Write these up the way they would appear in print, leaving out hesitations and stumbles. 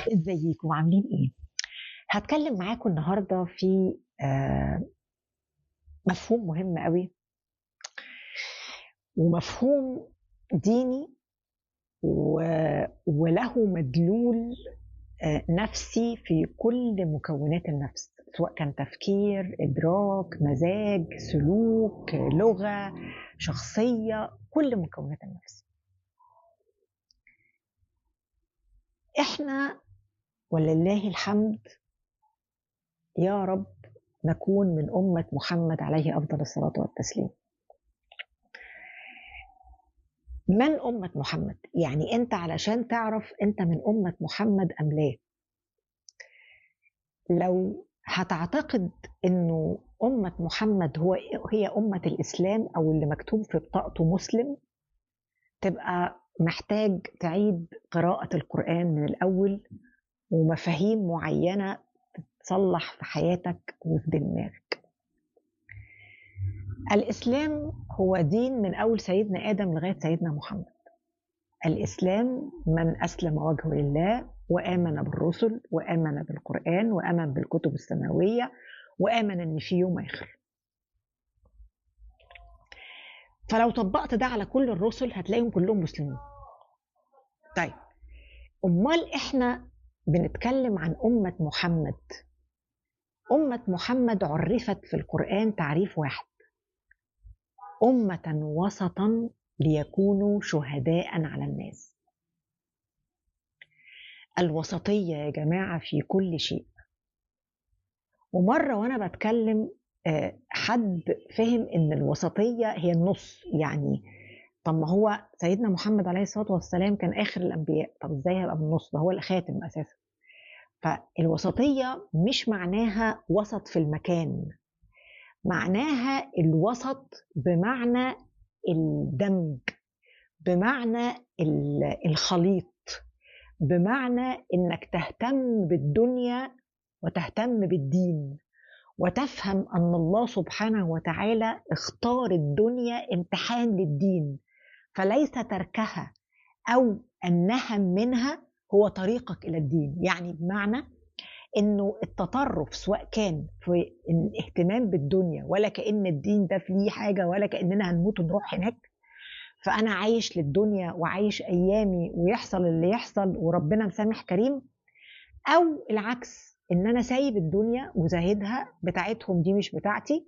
ازيكم عاملين ايه؟ هتكلم معاكم النهارده في مفهوم مهم قوي، ومفهوم ديني وله مدلول نفسي في كل مكونات النفس، سواء كان تفكير، إدراك، مزاج، سلوك، لغة، شخصية، كل مكونات النفس. إحنا ولله الحمد يا رب نكون من أمة محمد عليه أفضل الصلاة والتسليم. من أمة محمد؟ يعني أنت علشان تعرف أنت من أمة محمد أم لا، لو هتعتقد أنه أمة محمد هي أمة الإسلام أو اللي مكتوب في بطاقته مسلم، تبقى محتاج تعيد قراءة القرآن من الأول ومفاهيم معينة تتصلح في حياتك وفي دماغك. الإسلام هو دين من أول سيدنا آدم لغاية سيدنا محمد. الإسلام من أسلم وجهه لله وآمن بالرسل وآمن بالقرآن وآمن بالكتب السماوية وآمن إن في يوم آخر. فلو طبقت ده على كل الرسل هتلاقيهم كلهم مسلمين. طيب أمال إحنا بنتكلم عن أمة محمد. أمة محمد عرفت في القرآن تعريف واحد: أمة وسطا ليكونوا شهداء على الناس. الوسطية يا جماعة في كل شيء. ومرة وأنا بتكلم حد فهم إن الوسطية هي النص، يعني طب ما هو سيدنا محمد عليه الصلاة والسلام كان آخر الأنبياء، طب إزاي هيبقى بالنص؟ ده هو الخاتم أساسا. فالوسطية مش معناها وسط في المكان، معناها الوسط بمعنى الدمج، بمعنى الخليط، بمعنى إنك تهتم بالدنيا وتهتم بالدين، وتفهم أن الله سبحانه وتعالى اختار الدنيا امتحان للدين، فليس تركها أو النهم منها هو طريقك إلى الدين. يعني بمعنى إنه التطرف سواء كان في الاهتمام بالدنيا ولا كأن الدين ده فيه حاجة ولا كأننا هنموت ونروح هناك، فأنا عايش للدنيا وعايش أيامي ويحصل اللي يحصل وربنا مسامح كريم، أو العكس إن أنا سايب الدنيا وزاهدها، بتاعتهم دي مش بتاعتي،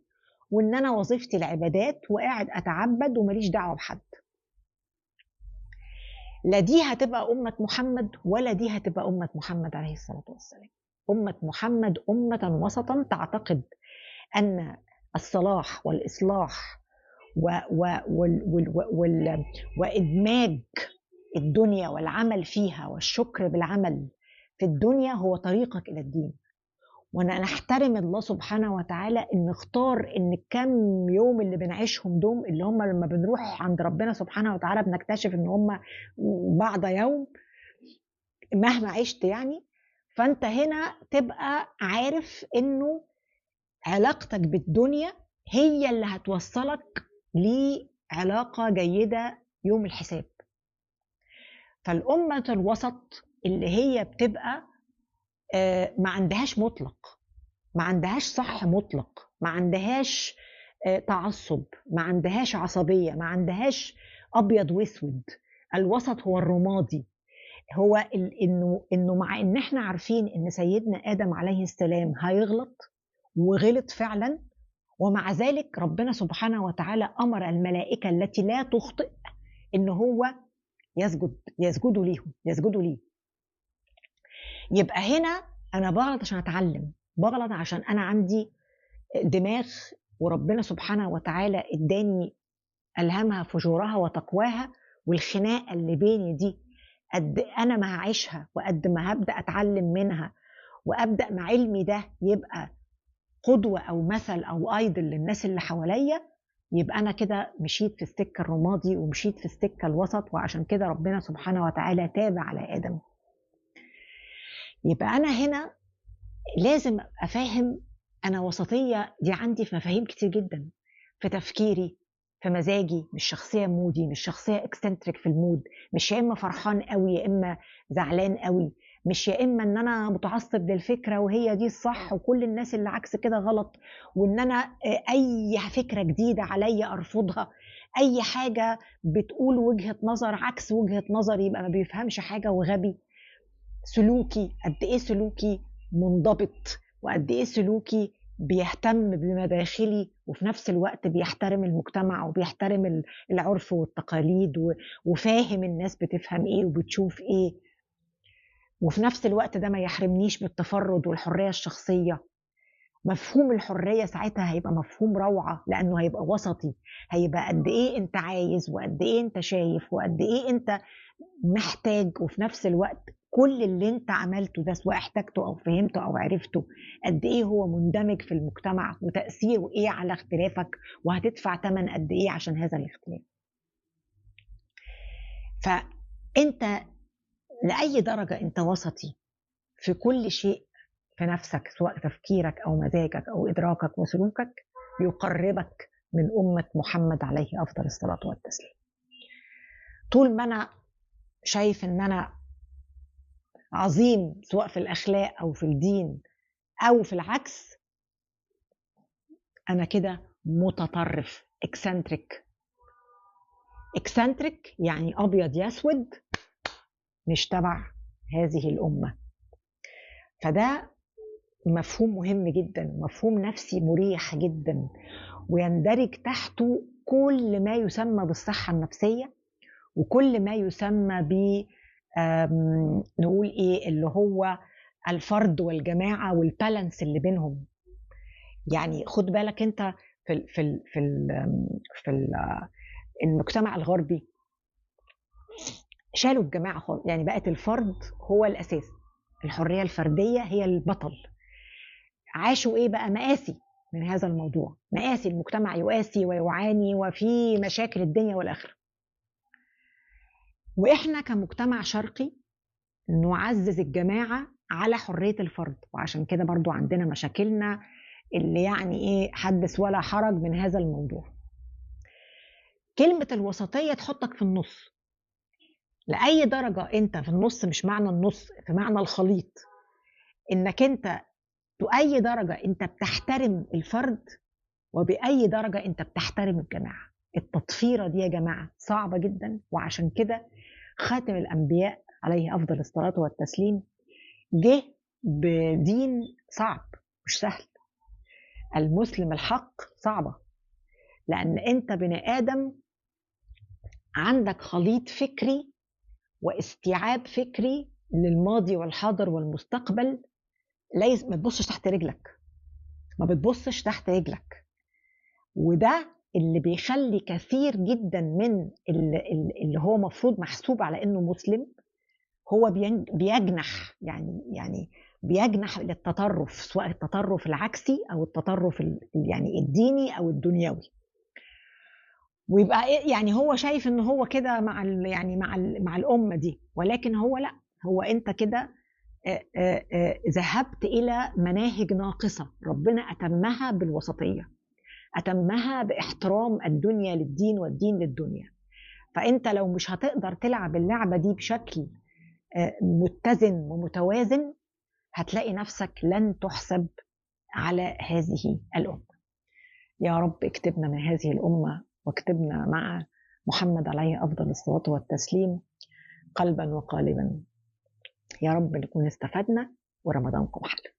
وإن أنا وظيفتي العبادات وقاعد أتعبد ومليش دعوة بحد. لا دي هتبقى أمة محمد ولا دي هتبقى أمة محمد عليه الصلاة والسلام. أمة محمد أمة وسطا تعتقد أن الصلاح والإصلاح وإدماج الدنيا والعمل فيها والشكر بالعمل في الدنيا هو طريقك إلى الدين. وأنا نحترم الله سبحانه وتعالى إن اختار إن كم يوم اللي بنعيشهم دوم اللي هم لما بنروح عند ربنا سبحانه وتعالى بنكتشف إن هم بعد يوم مهما عشت يعني. فأنت هنا تبقى عارف إنه علاقتك بالدنيا هي اللي هتوصلك لعلاقة جيدة يوم الحساب. فالأمة الوسط اللي هي بتبقى ما عندهاش مطلق، ما عندهاش صح مطلق، ما عندهاش تعصب، ما عندهاش عصبية، ما عندهاش أبيض واسود. الوسط هو الرمادي، هو إنه مع إن إحنا عارفين إن سيدنا آدم عليه السلام هيغلط وغلط فعلا، ومع ذلك ربنا سبحانه وتعالى أمر الملائكة التي لا تخطئ إن هو يسجدوا ليهم، يسجدوا ليه. يبقى هنا أنا بغلط عشان أتعلم، بغلط عشان أنا عندي دماغ وربنا سبحانه وتعالى اداني ألهمها فجورها وتقواها، والخناقة اللي بيني دي قد أنا ما هعيشها وقد ما هبدأ أتعلم منها وأبدأ مع علمي ده يبقى قدوة أو مثل أو أيدل للناس اللي حواليا، يبقى أنا كده مشيت في السكة الرمادي ومشيت في السكة الوسط. وعشان كده ربنا سبحانه وتعالى تاب على آدم. يبقى أنا هنا لازم أبقى فاهم أنا وسطية دي عندي في مفاهيم كتير جدا، في تفكيري، في مزاجي، مش شخصية moody، مش شخصية eccentric في ال mood، مش يا إما فرحان قوي يا إما زعلان قوي، مش يا اما ان انا متعصب للفكرة وهي دي الصح وكل الناس اللي عكس كده غلط، وان انا اي فكرة جديدة عليا ارفضها، اي حاجة بتقول وجهه نظر عكس وجهه نظري يبقى ما بيفهمش حاجة وغبي. سلوكي قد ايه سلوكي منضبط، وقد ايه سلوكي بيهتم بمداخلي، وفي نفس الوقت بيحترم المجتمع وبيحترم العرف والتقاليد، وفاهم الناس بتفهم ايه وبتشوف ايه، وفي نفس الوقت ده ما يحرمنيش بالتفرد والحرية الشخصية. مفهوم الحرية ساعتها هيبقى مفهوم روعة، لأنه هيبقى وسطي، هيبقى قد إيه أنت عايز وقد إيه أنت شايف وقد إيه أنت محتاج، وفي نفس الوقت كل اللي أنت عملته ده سواء احتاجته أو فهمته أو عرفته قد إيه هو مندمج في المجتمع وتأثيره إيه على اختلافك، وهتدفع تمن قد إيه عشان هذا الاختلاف. فأنت لأي درجة أنت وسطي في كل شيء في نفسك، سواء تفكيرك أو مزاجك أو إدراكك وسلوكك، يقربك من أمة محمد عليه أفضل الصلاة والتسليم. طول ما أنا شايف أن أنا عظيم سواء في الأخلاق أو في الدين أو في العكس، أنا كده متطرف، eccentric. eccentric يعني أبيض يسود، مش تبع هذه الأمة. فده مفهوم مهم جدا، مفهوم نفسي مريح جدا، ويندرج تحته كل ما يسمى بالصحة النفسية، وكل ما يسمى ب نقول ايه اللي هو الفرد والجماعة والبالانس اللي بينهم. يعني خد بالك انت في ال في ال في ال في المجتمع الغربي شالوا الجماعة خالص، يعني بقت الفرد هو الأساس، الحرية الفردية هي البطل. عاشوا ايه بقى؟ مآسي من هذا الموضوع، مآسي، المجتمع يؤاسي ويعاني وفي مشاكل الدنيا والآخرة. وإحنا كمجتمع شرقي نعزز الجماعة على حرية الفرد، وعشان كده برضو عندنا مشاكلنا اللي يعني ايه حدث ولا حرج من هذا الموضوع. كلمة الوسطية تحطك في النص، لأي درجة أنت في النص، مش معنى النص في معنى الخليط، إنك أنت بأي درجة أنت بتحترم الفرد وبأي درجة أنت بتحترم الجماعة. التطفيرة دي يا جماعة صعبة جدا، وعشان كده خاتم الأنبياء عليه أفضل الصلاة والتسليم جه بدين صعب مش سهل. المسلم الحق صعبة، لأن أنت بني آدم عندك خليط فكري واستيعاب فكري للماضي والحاضر والمستقبل، ليس ما تبصش تحت رجلك، ما بتبصش تحت رجلك. وده اللي بيخلي كثير جدا من اللي هو مفروض محسوب على انه مسلم هو بيجنح، يعني بيجنح للتطرف، سواء التطرف العكسي او التطرف يعني الديني او الدنيوي. ويبقى يعني هو شايف ان هو كده مع ال يعني مع ال مع الامة دي، ولكن هو لا، هو انت كده ذهبت الى مناهج ناقصه ربنا اتمها بالوسطيه، اتمها باحترام الدنيا للدين والدين للدنيا. فانت لو مش هتقدر تلعب اللعبة دي بشكل متزن ومتوازن، هتلاقي نفسك لن تحسب على هذه الامة. يا رب اكتبنا من هذه الامة، واكتبنا مع محمد عليه أفضل الصلاة والتسليم قلبا وقالبا. يا رب نكون استفدنا، ورمضانكم حلو.